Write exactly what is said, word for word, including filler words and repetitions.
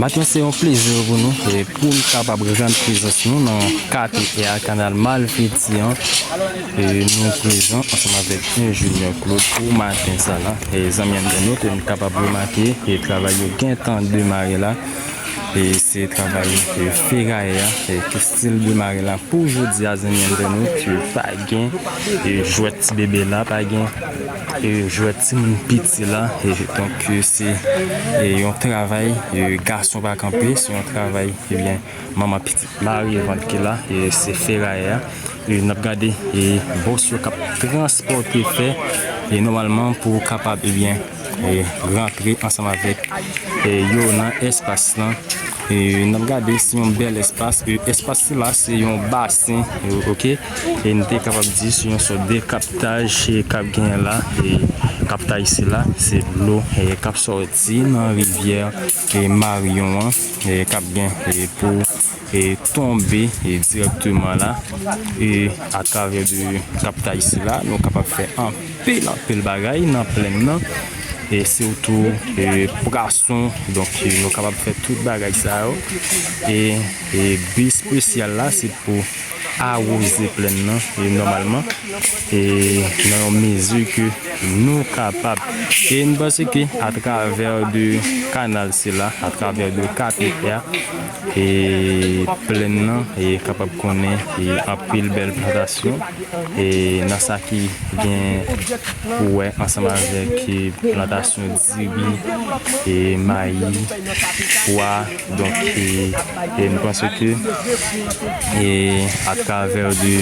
Maten se yon plezi pou nou, e pou n kapab rann prezans nou nan K T R, kanal Malfeti an. E nou prezan ansanm avèk Enjenyè Claude pou maten sa la. E zanmi an nou, ke n kapab remake, e travay yo gentan demare la. E se travay, e, ferayè a, e ki stil demare la. Pou jodi a, zanmi an nou, ke pa gen, e, jwèt ti bebe la, pa gen, e, jwèt timoun piti la. E donk, e, se, e, yon travay, e, gason pa kanpe, se yon travay, ebyen, manman pitit mare vant ki la, e se ferayè a. E n ap gade, e bòs yo k ap transpòte fè, e nòmalman pou kapab, ebyen, e rantre ansanm avèk, e yo nan espas lan. E n ap gade, se yon bèl espas. E espas sila, se yon basen, e, oke. E n te kapab di, se yon sòt de kaptaj, e k ap genyen la. E kaptaj sila, se dlo, e k ap sòti nan rivyè, e Maryon an, e k ap gen, e pou, e tonbe, e dirèkteman la. E atravè de kaptaj sila, nou kapab fè anpil, anpil bagay nan plèn nan. E sitou, e pwason. Donk, e nou kapab fè tout bagay sa yo. E, e bi espesyal la, se pou awoze plèn nan, e nòmalman, e nan yon mezi ke nou kapab. E m panse ke atravè de kanal sila, atravè de K T R, e plèn nan, e kapab konnen, e anpil bèl plantasyon, e nan sa ki gen pou wè ansanm avèk, e plantasyon diri, e mayi, pwa. Donk, e, e m panse ke, e atravè de